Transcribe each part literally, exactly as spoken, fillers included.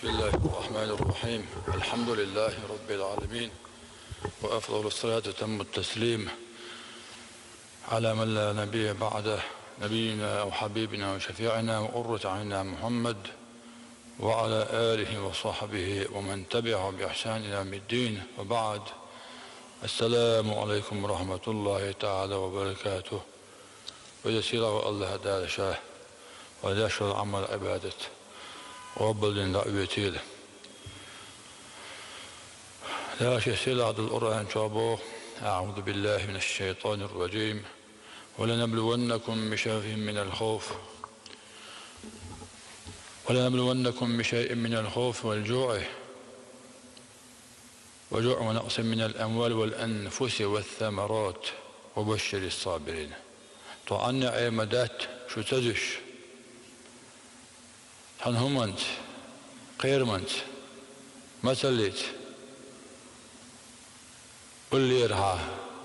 بسم الله الرحمن الرحيم. الحمد لله رب العالمين، وأفضل الصلاة وتم التسليم على من لا نبي بعده، نبينا وحبيبنا وشفيعنا وقرة أعيننا محمد، وعلى آله وصحبه ومن تبعه بإحسان إلى يوم الدين، وبعد. السلام عليكم ورحمة الله تعالى وبركاته. Веза-сийлахь волу АллахӀ Дала Ша ва деш волу Ӏамал-Ӏибадат къобалдина дӀа а оьцийла. Дала Шен сийлахь долу Къуръан чохь боху: أعوذ بالله من الشيطان الرجيم. ولنبلونكم بشيء من الخوف، ولنبلونكم بشيء من الخوف والجوع، وجوع ونقص من الأموال والأنفس والثمرات وبشر الصابرين. Тхо Ӏанне Ӏема дац шу ца зуьйш. Цхьана хӀуманца, кхераманца, мацаллица, уллерахьа,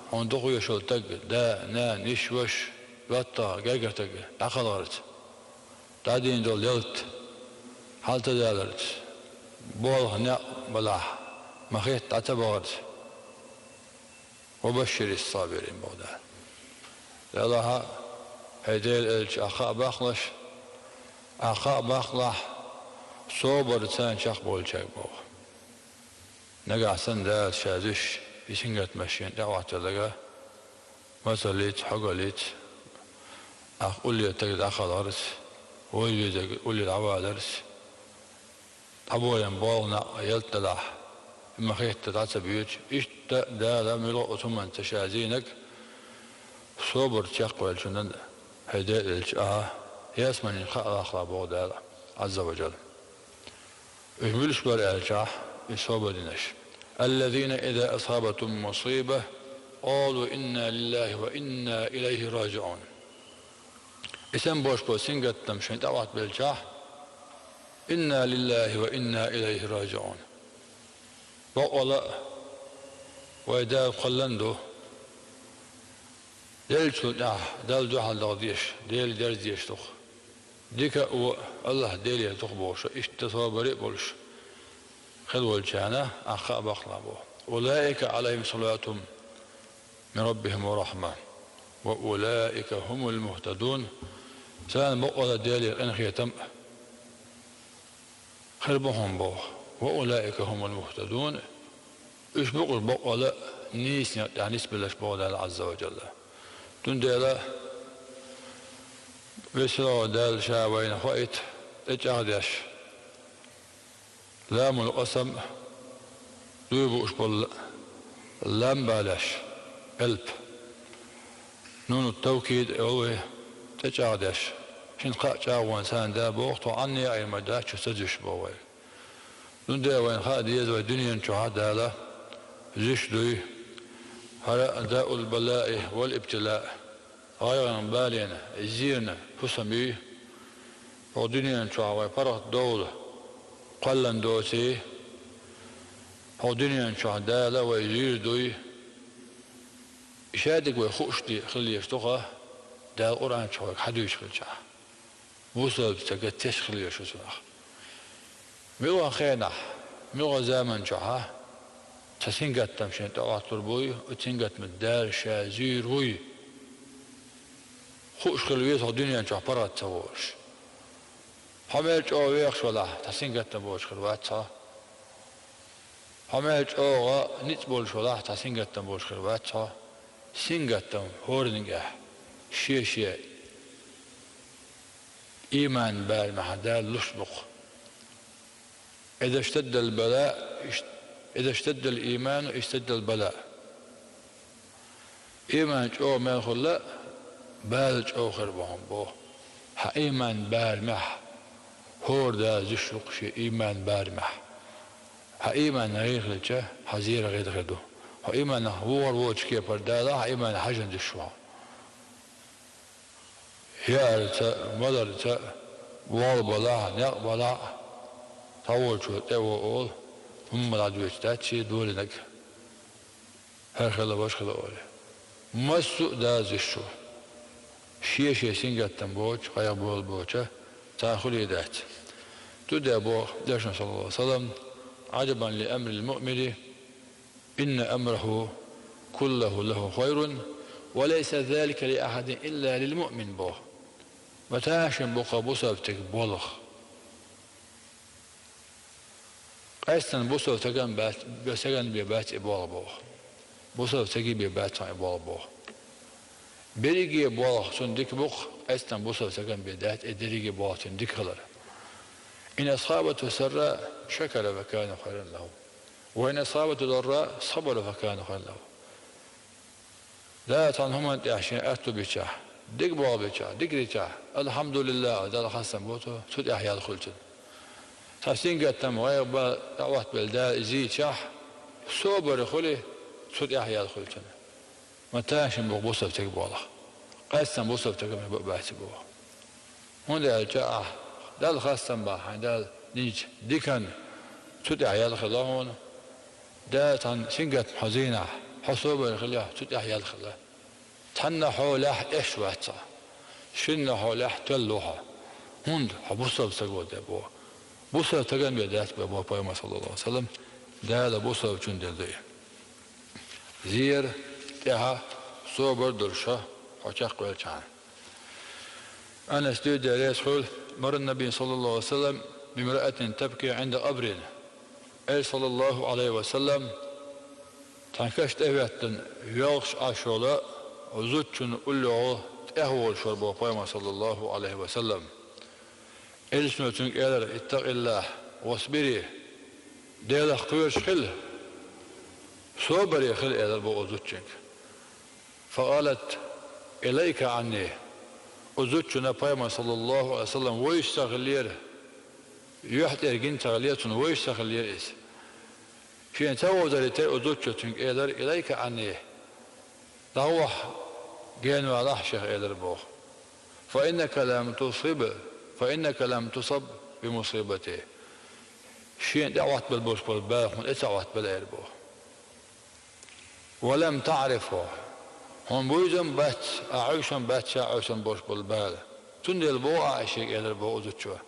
хьуна дукха везаш волу стаг, да, нана, йиша, ваша, доттагӀа, гергара стаг дӀакхалхарца, дӀадийна долу ялта хьала ца даларца, болх, некъ балахь, ма-хетта дӀа ца бахарца. وبشر الصابرين боху Дала. Делахь, хӀай Делан элча, ахь кхаъ баккхалаш, ахь кхаъ баккхалахь, собар царна чекхболчаьрга боху. Нагахь санна Дала Ша зуьйш, и сингаттамаш шена тӀехӀоттор дага, мацаллица, хьогаллица, ахь уллера стаг дӀакхалхарца, вовза везарг уллера дӀаваларца, дӀаболийна болх, некъ, ялта далахь, ма-хетта дӀа ца боьдуш, иштта Дала муьлхха а оцу хӀуманца Ша зийнарг, собар чекхваьллачунна, хӀай Делан элча, ахь ялсаманин кхаъ баккхалахь боху Дала, Ӏазза ва Джалла. Уьш муьлш бара аьлчахь, и собар динарш: الذين إذا أصابتهم مصيبة قالوا إنا لله وإنا إليه راجعون. И санна болуш болу сингаттам шайна тӀехӀоттабелчахь, إنا لله وإنا إليه راجعون. Бакъвала а вай Далла кхоьллина ду. Деллачул тӀаьхьа Далла дуьхьал даха дезаш, Деле дерза дезаш ду-кх. Дика а, вон а АллахӀ Делера ду-кх бохуш, иштта собаре а болуш хила волчарна ахь кхаъ баккхалахь боху. أولئك عليهم صلوات من ربهم ورحمة وأولئك هم المهتدون. Царна бакъвала Делера къинхетам а хир бу хьуна боху. وأولئك هم المهتدون. Уьш бу-кх уьш бакъвала нийсачу некъа тӀехь нисбелларш боху Дала Ӏазза ва Джалла. Цундела Веза-сийлахь волу Дала Ша вайна хоуьйту тӀечӀагӀдеш, لام القسم дуй бууш болу лам балош, элп. نون التوكيد а йолу вай тӀечӀагӀдеш. Шина-кхаа чӀагӀонца Дала боху, тхо Ӏанне а Ӏемар дац шу ца зуьйш боху вай. Цундела вайна хаа деза вай дуьнен чохь а Дала зуьйш дуй. ХӀара داء البلاء والابتلاء, гӀайгӀанан, баленан, зийранан хӀусам юй. ХӀокху дуьнен чохь вай паргӀатдовла кхоьллина доций, хӀокху дуьнен чохь Дала вай зуьйр дуй. И шадерг вай хууш де хила езаш ду-кх, Дала Къуръан чохь вайга хьадуьйцуш хилчахь. Бусалба стага теш хила везаш ву цунах. Муьлхха хенахь, муьлхха заман чохь а цхьа сингаттам шена тӀехӀоттур буй, оцу сингаттамца Дала Ша зуьйр вуй. Хууш хила веза хӀокху дуьнен чохь паргӀат ца волуш. Хьо мел чӀогӀа вехаш валахь, цхьа сингаттам боцуш хир вац хьо. Хьо мел чӀогӀа ницкъ болуш валахь, цхьа сингаттам боцуш хир вац хьо. Сингаттам хӀораннигахь шен-шен ийман барамехь Дала луш бу-кх. إذا اشتد البلاء، إذا اشتد الإيمان اشتد البلاء. Ийман чӀогӀа мел хуьлла, бала чӀогӀа хир бу хьуна боху. Хьан ийман барамехь хӀора Дала зуьйш ву-кх шен ийман барамехь. Хьан ийман гӀийр хилча, хьан зеран гӀийр хир ду. Хьо ийманах вухар воцучу кепара Дала хьан ийман хьажжина зуьйш ву хьо. Яарца, маларца, болх балахь, некъ балахь, цхьаволчо тӀе а во олу, хӀумма дӀадоьдуш дац шен долийнарг. ХӀара хила, важа хила олий. Массо а Дала зуьйш ву. Шен-шен сингаттам боцуш, къайгӀа болу боцуш, цхьа хуьлий дац. Цу тӀа боху Элчано, саллаллаху Ӏалайхи ва саллам: «Ӏажабан ли амрил муъмини, инна амраху куллаху лаху хайрун, ва лайса залика ли ахадин илла лил муъмин», боху. Ма ташам бу-кх бусалба стеган болх. Къаьсттина бусалба стагана бац, стагана бен бац и болх боху. Бусалба стеган бен бац и болх боху. Берриге болх цуьнан дика бу-кх, къаьсттина бусалба стагана бен дац и дерриге болх цуьнан дика хилар. «Ин асабатху сарра шакара факана хайран лаху, ва ин асабатху дарра сабара факана хайран лаху». Дала цхьана хӀуманна тӀехь шен аьтто бичахь, дика болх бичахь, дика дичахь, «Алхьамдулиллах», Далла хастам бо цо, цу тӀехь ял хуьлу цуьнан. Цхьа сингаттам, гӀайгӀа-бала дӀаоттабелла Дала иза йийцичахь, собар хуьлий, цу тӀехь ял хуьлу цуьнан. Ма ташам бу-кх бусалба стеган болх. Къаьсттина бусалба стагана бен бац и боху. ХӀунда аьлча ахь Далла хастам бахь, хьайна Дала динчу диканна, цу тӀехь ял хилла хьуна. Дала цхьана сингаттам хьо зийнахь, хьо собар хилахь, цу тӀехь ял хилла. Цхьанна хьолехь эш вац хьо, шинна хьолехь тоьлла ву хьо. ХӀунда хьо бусалба стаг ву тӀе боху. Бусалба стагана бен дац бен боху Пайхамар, саллаллаху Ӏалайхи ва саллам, Дала бусалбачунна дина ду и. Зер, тӀаьхьа, собар долуш хьо чекхвелчахьана. Анас дуьйцу, Дела реза хуьлда, марра ннабий, саллаллаху Ӏалайхи ва саллам, бимраатин табки Ӏинда къабрин. Элча, саллаллаху Ӏалайхи ва саллам, цхьана каш тӀе а хӀоьттина, йоьлхуш Ӏаш йолу зудчунна уллохула тӀехволуш вара боху Пайхамар, саллаллаху Ӏалайхи ва саллам. Элчано цуьнга элира: «Иттакъиллахь, васбири». Делах кхоьруш хила, собаре хила, элира боху оцу зудчуьнга. Факъалат: «Илайка Ӏанни». Оцу зудчунна Пайхамар, саллаллаху Ӏалайхи ва саллам, вевзаш ца хиллера, юьхь тӀера гина ца хиллера, цунна вевзаш ца хиллера иза. Шена ца вовзаре терра оцу зудчо цуьнга элира: «Илайка Ӏанни». ДӀагӀохь, генвалахь шех, элира боху. «Фа иннака лам тусиб, фа иннака лам тусаб би мусибати». Шена тӀе Ӏоттабелла болуш болу бала хьуна тӀе ца Ӏоттабелла, элира боху. «Ва лам таърифху». Хьуна буьйзам бац, ахь Ӏуьйсам бац ша Ӏуьйсам болуш болу бала. Цундела боху ахь шега, элира боху оцу зудчо.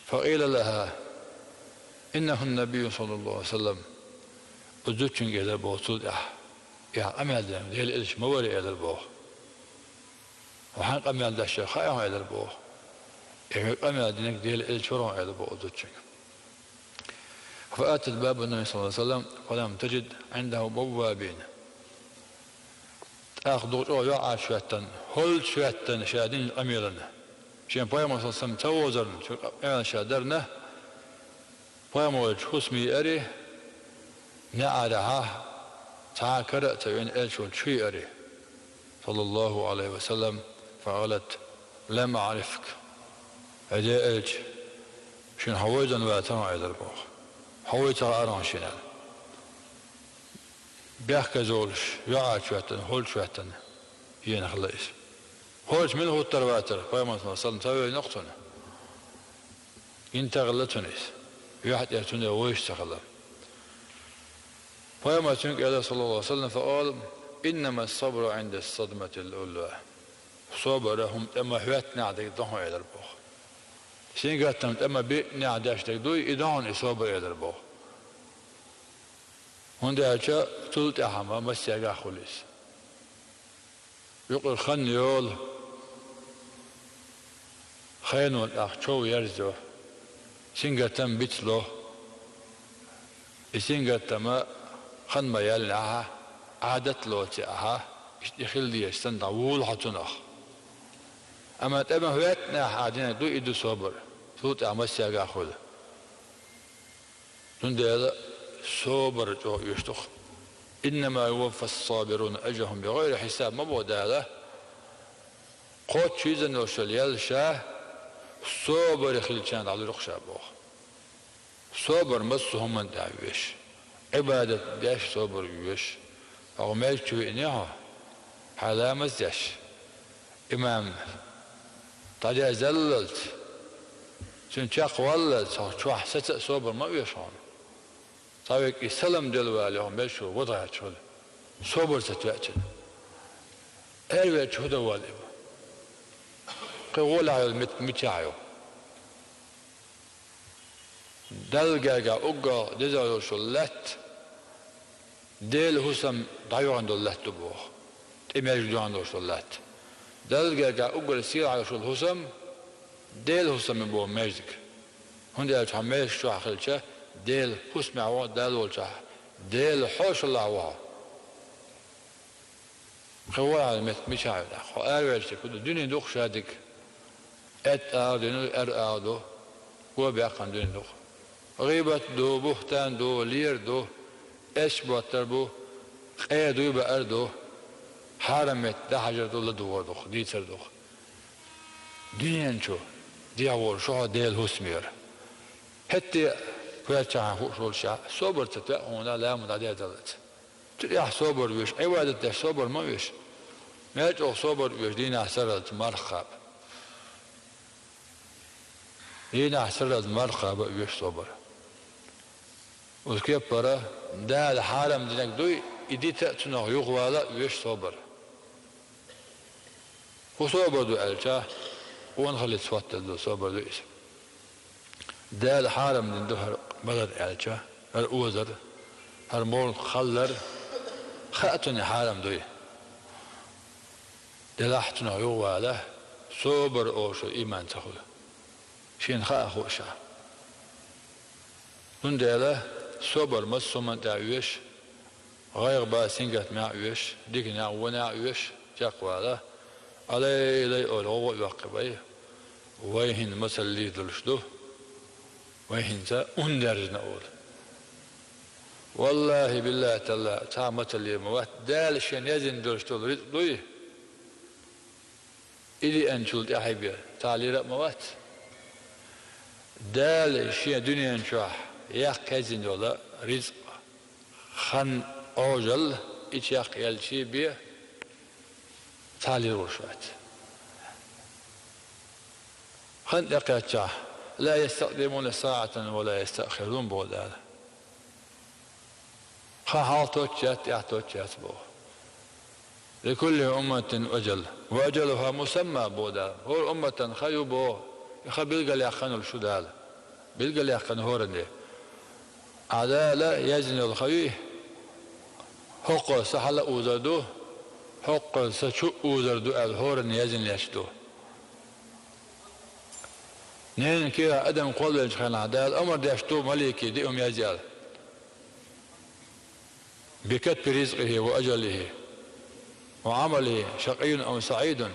Факъила лаха: «Иннаху ннабийю, саллаллаху Ӏалайхи ва саллам». Оцу зудчуьнга элира боху цул тӀаьхьа: «Ахь къамел динарг Делан элча ма вара», элира боху. «Хьо хьайн къамел деш яра хаьий хьуна?» элира боху. «Ахь къамел динарг Делан элча вара хьуна», элира боху оцу зудчуьнга. Фаатат баба ннабий, саллаллаху Ӏалайхи ва саллам, фалам таджид Ӏиндаху баввабин. ТӀаккха дукха чӀогӀа юьхьӀаьржа хӀоьттина, хӀолчу хӀоьттина ша динчу къамелана, шен Пайхамар, саллаллаху Ӏалайхи ва саллам, ца вовзарна, цу къамелана ша дарна, Пайхамар волчу хӀусаме ари, неӀарехьа цхьа а кара а ца вина, элча волчу ши ари, саллаллаху Ӏалайхи ва саллам, факъалат: «Лам аърифка». «ХӀай Делан элча, шуна хьо вевзина вацара хьуна», элира боху. «Хьо вуй ца хаьара хьуна шена», аьлла. Бехказа волуш, юьхьӀаьржа хӀоьттина, хӀолчу хӀоьттина, йина хилла иза. ХӀолчу мила хӀуттур вацара, Пайхамар, саллаллаху Ӏалайхи ва саллам, ца вевзина-кх цунна. Гина ца хилла цунна иза. Юьхь тӀера цундела вевзаш ца хилла. Пайхамар цуьнга элира, саллаллаху Ӏалайхи ва саллам, факъала: «Иннама ссабру Ӏинда ссадматил улла». Собар хӀума тӀе ма хӀоьттинехь дерг ду хьуна, элира боху. Сингаттам тӀе ма биънехь деш дерг дуй, и ду хьуна и собар, элира боху. ХӀунда аьлча цул тӀаьхьа ма массегахь хуьлу иза. Юкъара хан йолу, хенон тӀаккха чов ерзайо, сингаттам бицло. И сингаттама хан ма яьллинехь, Ӏадат лоций ахьа, иштта и хила дезаш санна, дӀа вуьйлу хьо цунах. Амма тӀе ма хӀоьттинехь ахь динарг ду, и ду собар, цул тӀаьхьа массегахь хуьлу. Цундела собар чӀогӀа оьшуш ду-кх. «Иннама юваффас-сабируна ажрахум бигӀайри хьисаб», ма боху Дала, кхоччуш йизанаш йолуш яьлла ша, собаре хиллачарна дӀалуьру-кх ша боху. Собар массо а хӀуманна тӀехь веш, Ӏибадат деш собар веш. Хьо мел чу веъний хьо, хьайн ламаз деш, имам дӀадерзаллалц, цуьнан чекхваллалц, хьо чохь саца а собар ма оьшу хьуна. Цхьа верг и салам делла вале, хьо мел чу вадахьаьчча хуьлу, собар ца тоьаччина. Эр веача хӀун дан валла и ма? Кхин гӀолехь йолу мет мичахь ю? Далла гергахь уггар деза йолуш йолу латта Делан хӀусам дӀайоьгӀна долу латта ду боху. ТӀе маьждиг доьгӀна долуш долу латта. Далла гергахь уггар сийлахь йолуш йолу хӀусам Делан хӀусам ю боху маьждиг. ХӀунда аьлча хьо маьждиг чохь хилча, Делан хӀусамехь ву хьо, Далла волчохь, Делан хьошаллехь ву хьо. Кхин вон хьан меттиг мичахь ю тӀаккха? Хьо араваьлча, ду дуьне ду-кх ша дика. Аьтта агӀор дуьне ду, аьрру агӀор ду, го баьккхина дуьне ду-кх. ГӀийбат ду, бухӀтан ду, лер ду, эс боттар бу, къе дуй баар ду, хьарам метта дӀахьажар ду, ладугӀар ду-кх, дийцар ду-кх. Дуьнен чу дехьа волуш ву хьо Делан хӀусамера. ХӀетте а коьртехь хууш волуш, собар ца тоьа хьуна, ламаз дӀадерзаллалц. Цу тӀехь собар оьшу, Ӏибадат деш собар ма оьшу. Мел чӀогӀа собар оьшу дийнахь сарралц марха кхаба. Дийнахь сарралц марха кхаба а оьшу собар. Оцу кеппара Дала хьарам динарг дуй, и дита а, цунах юхавала а оьшу собар. ХӀун собар ду аьлча, къонахаллица хӀоттар ду, собар ду иза. Дала хьарам дина ду хӀара балар аьлча, хӀара озар, хӀара мовлат кхаллар, хаа цунна хьарам дуй. Делахь цунах юхавала, собар олуш иман ца хуьлу. Шена хаа хууш а. Цундела собар массо а хӀуманна тӀехь оьшу, гӀайгӀа-бала, сингаттамехь а оьшу, диканехь а, вонехь а оьшу, чекхвала, алай-лай олу гӀовгӀа а йоккхи бай. Вай хӀинца мацалла лийр долуш ду, вай хӀинца ун даьржина олу. Валлахьи, биллахьи, таллахьи, цхьа а мацалла лийр ма вац, Дала шена яздина долуш долу рицкъ дуй. И деанчул тӀаьхьа бен цхьа а лийр а ма вац. Дала шен дуьнен чохь яккха яздина йолу рицкъ, хан, Ӏожалла, и чекхъяьлчий бен цхьа а лийр волуш вац. Хан тӀекхаьччахь, ла ястакъдимуна саӀатан ва ла ястаъхирун боху Дала. Хан хьалха тоттуш яц, тӀаьхьа тоттуш яц боху. Ликулли умматин ажал, ва ажалуха мусамма боху Дала. ХӀора умматан хан ю боху, и хан билгалъяьккхина йолуш ю Дала. Билгалъяьккхина хӀоранна. Ӏа Дала яздина йолу хан ю и. ХӀокхул сан хьала а узар ду, хӀокхул сан чу а узар ду аьлла хӀоранна яздина лаьтташ ду. Ненан кийрахь адам кхолладеллачу хенахь Дала амар деш ду малике диъ хӀума язъяла. Бикатби ризкъихи ва ажалихи ва Ӏамалихи шакъийюн ам саӀидун.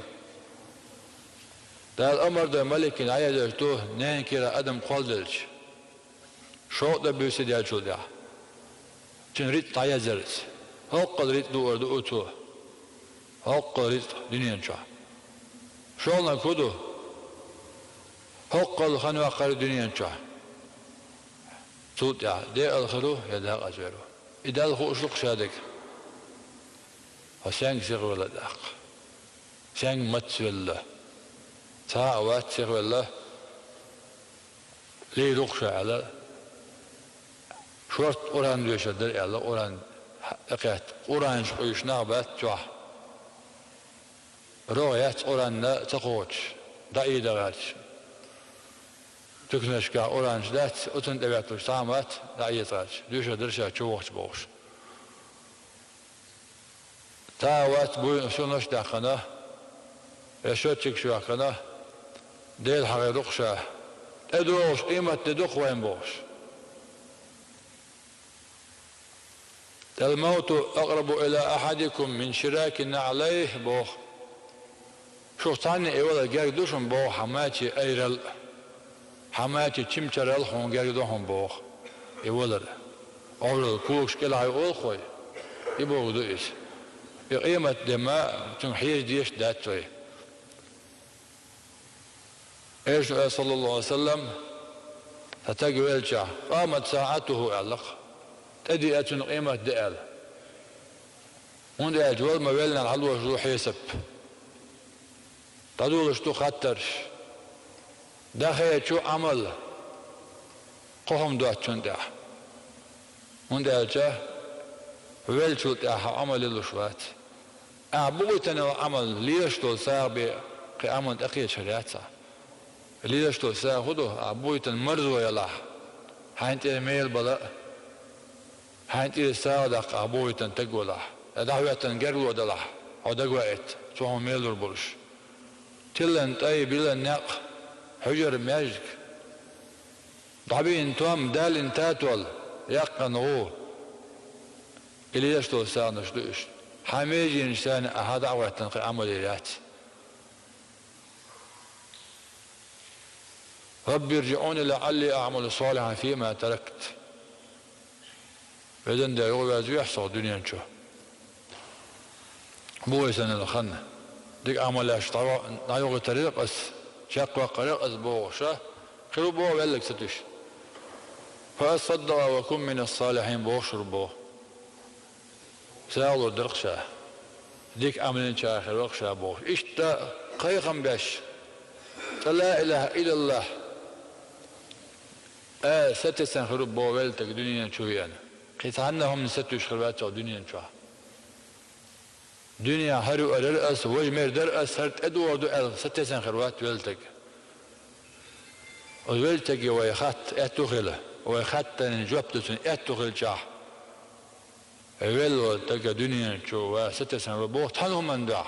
Дала амар дой маликина дӀаяздеш ду ненан кийрахь адам кхолладелча. ШолгӀа дан буьйса даьллачул тӀаьхьа. Цуьнан рицкъ дӀаяздарца. ХӀокхул рицкъ дуур ду цо. ХӀокхул рицкъ дуьнен чохь. ШолгӀаниг хӀун ду? ХӀокхул хан йоккхур ю дуьнен чохь. Цул тӀаьхьа декъала хир ву я декъаза вер ву. И Далла хууш ду-кх шадерг. Хьо стенга сихвелла тӀаккха? Стенга мацвелла? Цхьа а вац сихвелла. Лийр ву-кх ша аьлла, шортта Къуръан доьшур дара аьлла, Къуръан тӀекхетта. Къуръанаш къуьйсуш нах бац чохь. РогӀ яц Къуръанна ца кхочуш, дӀаийда гӀерташ. Туьканашкахь Къуръанаш дац, оцунна тӀеветталуш цхьа а вац, дӀаэца гӀерташ. Доьшур дара ша чу вахча бохуш. Цхьа а вац буйна суннаш а даьккхина, я счётчикаш йоьккхина, Дела хьахийра ду-кх ша, тӀедогӀуш къематде ду-кх вайна бохуш. Алмавту акърабу иля ахьадикум мин шираки наӀлайхи боху. Шух цхьанна и валар герга ду шуна боху хьан мачийн айрал а, хьан мачийн чимчарал а хьуна герга ду хьуна боху и валар. Ӏоврал когаш кӀелхьа ю олу-кх вай. И бохург ду иза. И къематде ма цуьнга хьежа дезаш дац вай. Элчано аьлла, саллаллаху Ӏалайхи ва саллам, цхьа стаг велча, къамат саӀатуху аьлла-кх, тӀедеа цуьнан къематде аьлла. ХӀунда аьлча вала ма веллинехь дӀалуш ду хьесап. ДӀадолуш ду хаттарш. ДӀахедачу Ӏамал кхо хӀума доцучунна тӀехь. ХӀунда аьлча веллачул тӀаьхьа Ӏамал луш вац. Ахьа бакъийтина йолу Ӏамал лелаш долу сагӀа бен кхин Ӏамал тӀекхечар яц ахь. Лелаш долу сагӀа хӀун ду? Ахьа бакъийтина марзо ялахь, Хьайна тӀера мел бала а, хьайна тӀера сагӀа даккха ахь бохуьйтан таг валахь, я дӀахӀоьттан гергарло далахь, хьо дагаваийта, цо хьуна мел лур болуш. Тиллан тӀай, билан некъ, хьуьжар маьждиг, дӀабийна том, далийна татол, яьккхина гӀу. Илла еш долу сагӀанаш ду уьш. Хьан меженаш санна ахьа дӀа а гӀоьттина кхин Ӏамал йийр яц. «Рабби ржиӀуни лаӀалли аӀмалу салихьан фима таракт». Везан Дела, юхаваьза вехьа со дуьнен чу. Боху санна хан. Дика Ӏамалаш дӀа-, дӀайохийтарера ас, чекхваккхарера ас бохуша, хир ву боху веллаг ца туьйсуш. «Фа асаддакъа ва акун мина салихьин», бохуш ву боху. СагӀа лур дара-кх ша. Дика Ӏамал йинчарах хир вара-кх ша бохуш. Иштта кхайкхам беш, цкъа ла илаха иллаллахӀ ала сатесна хир ву боху веллаг дуьнен чу веана. Кхин цхьанна а хӀуманна сатуьйсуш хир вац цо дуьнен чохь. Дуьненахь хӀара юур яра ас, важа мер дара ас, хӀара тӀедогӀур ду аьлла сатесна хир вац веллаг. Оцу веллаге вай хатта аьтту хила, вай хаттарна жоп дан цунна аьтту хилчахь, велла волу дага дуьнен чу ва сатесна ву боху цхьана хӀуманна дуьхьа.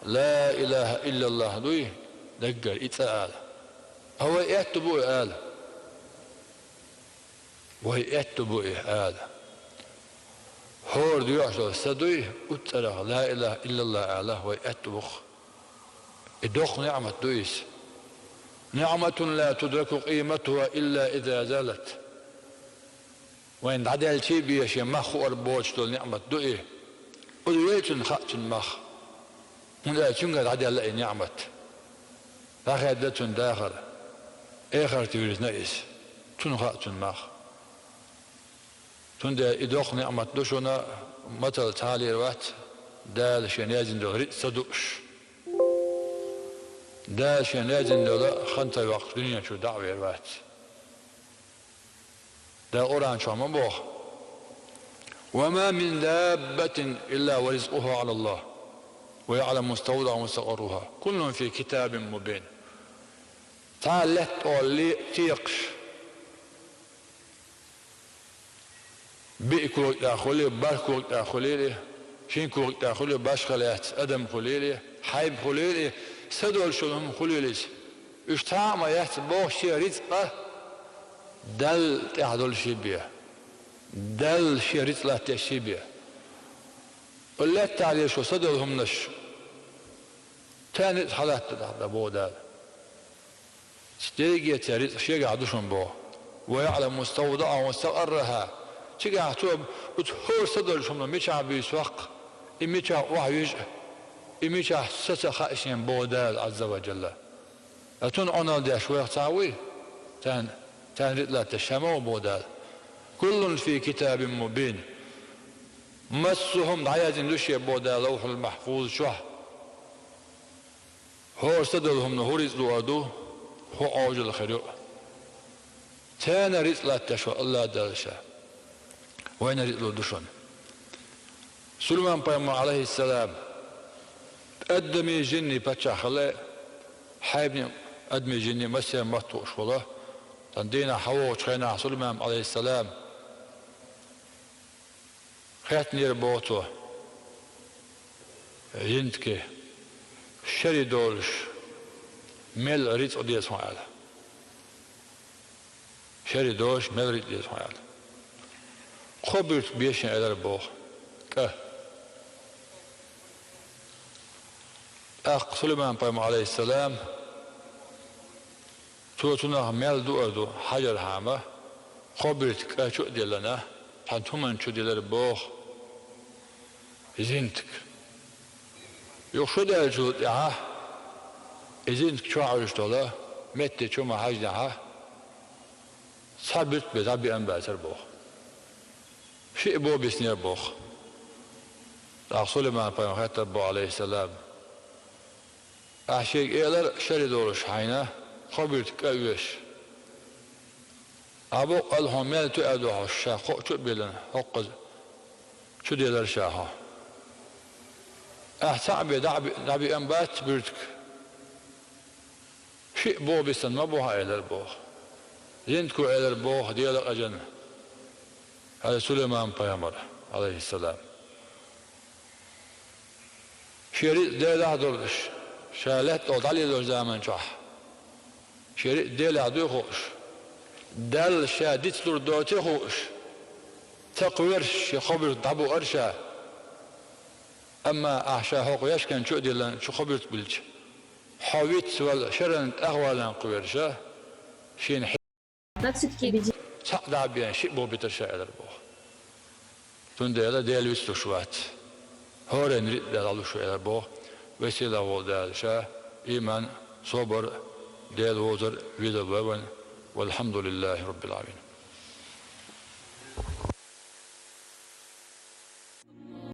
Ла илаха иллаллахӀ дуй, даггара и цӀа ала. Ткъа вай аьтту бу и ала. Вай аьтту бу и ала. ХӀора доьхуш долу са дуй, уццарах ла илаха иллаллахӀ ала вай аьтту бу-кх. И доккха неӀмат ду иза. «НиӀматун ла тудраку къиматуха илла иза залат». Вайна дӀадаьлча а бен шен мах хуур боцуш долу неӀмат ду и. Оцу веллачунна хаьа цуьнан мах. ХӀунда аьлча цуьнгара дӀадаьлла и неӀмат. ДӀахаьдда цуьнан дахар. Эхарта вирзина иза. Цунна хаьа цуьнан мах. Цундела и доккха неӀмат ду шуна, мацалла цхьа а лийр вац, Дала шена яздина долу рицкъ ца дууш. Дала шена яздина долу хан ца йоккхуш дуьнен чуьра дӀа а вер вац. Дала Къуръан чохь ма боху: «Ва ма мин даббатин илла ва ризкъуха Ӏалаллахь, ва яӀламу муставдагӀаха ва мустакъарраха, куллун фи китабин мубин». Цхьа а лаьтта олалле а текхаш, биъ кога тӀехь хуьлий, бархӀ кога тӀехь хуьлийла, шина кога тӀехь хуьлий, башха лаьцна адам хуьлийла, хьайба хуьлийла, са долуш йолу хӀума хуьлийла иза. Уьш цхьа а ма яц боху шен рицкъа Далла тӀехь долуш бен. Далла шен рицкъ латтош бен. Лаьттахь лелаш йолу са долу хӀуманаш, царна рицкъ хьалаттадо дан боху Дала. Дерриге церан рицкъ шегахь ду шуна боху. «Ва яӀламу муставдагӀаха ва мустакъарраха». Цигахь цо оцу хӀора са долчу хӀуманна мичахь буьйсу ваккха, и мичахь охьавижа, и мичахь саца хаьа шена боху Дала Ӏазза ва Джалла. Ткъа цунна Ӏуналла деш вайх цхьа вуй? Царна, царна рицкъ латтош ша ма ву боху Дала. «Куллун фи китабин мубин». Массо а хӀума дӀаяздина ду шен боху Дала Лавхьул-Махьфуз чохь. ХӀора са долу хӀуманна хӀун рицкъ лур ду, хӀун Ӏожалла хир ю. Царна рицкъ латтош волу АллахӀ Дала ша вайна рицкъ лур ду шуна. Сулайман-пайхамар, Ӏалайхиссалам, адамийн, жинийн паччахь хилла, хьайбанийн, адамийн, жинийн массеран мотт хууш волу. Цхьана дийнахь хьан вогӀучу хенахь Сулайман, Ӏалайхиссалам, Хеттинера боху цо: «Жинтаке, шаре долуш мел рицкъ деза хьуна», – аьлла. «Шаре долуш мел рицкъ деза хьуна», – аьлла. Кхо буьртиг бе шен, элира боху. ТӀаккха Сулайман-пайхамар, Ӏалайхиссалам, цо цунах мел дуар ду хьажархьама, кхо буьртиг кӀа чу а деллина, цхьана туман чу делира боху зинтик. Юха шу даьллачул тӀаьхьа и зинтик чохь Ӏуьллуш долу метте чу ма хьаьжнехьа, цхьа буьртиг бен дӀабеана бацара боху. Шиъ бо биснера боху. ТӀаккха Сулайман-пайхамар хаьттира боху, Ӏалайхиссалам: «Ахьа шега элира шаре долуш хьайна, кхо буьртиг кӀа оьшу. Ахьа боккъал хьуна мел ту аьлла ду хьо, ша кхоъ чу а биллина, хӀокхуза чу делира ша хьо. Ахьа цхьаъ бен дӀа а би-, дӀабеана бац буьртиг. Шиъ бо биснарг ма бу хьан», – элира боху. Зинтко элира боху Делан къежанна, хӀара Сулайман-пайхамар, Ӏалайхиссалам. Шен рицкъ Делахь долуш, ша лаьтта тӀехула дӀалелочу заман чохь, шен рицкъ Делахь дуй хууш, Далла ша дицлур доций хууш, ца кхоьруш шен кхо буьрса дӀабуара ша. Амма ахь ша хӀокху яьшкан чу а диллина, чу кхо буьрса биллича, хьо вицвала шарна тӀехваларна кхоьруш, шена цхьаъ дӀа а бен, шиъ боху битар ша элира боху. Цундела Дела вицлуш вац. ХӀоранна рицкъ Дала луш ву элира боху. Веза-сийлахь волу Дала ша иман, собар, Дела вовзар везар вай вайна. Валхьамдулиллахи Раббил Ӏаламин.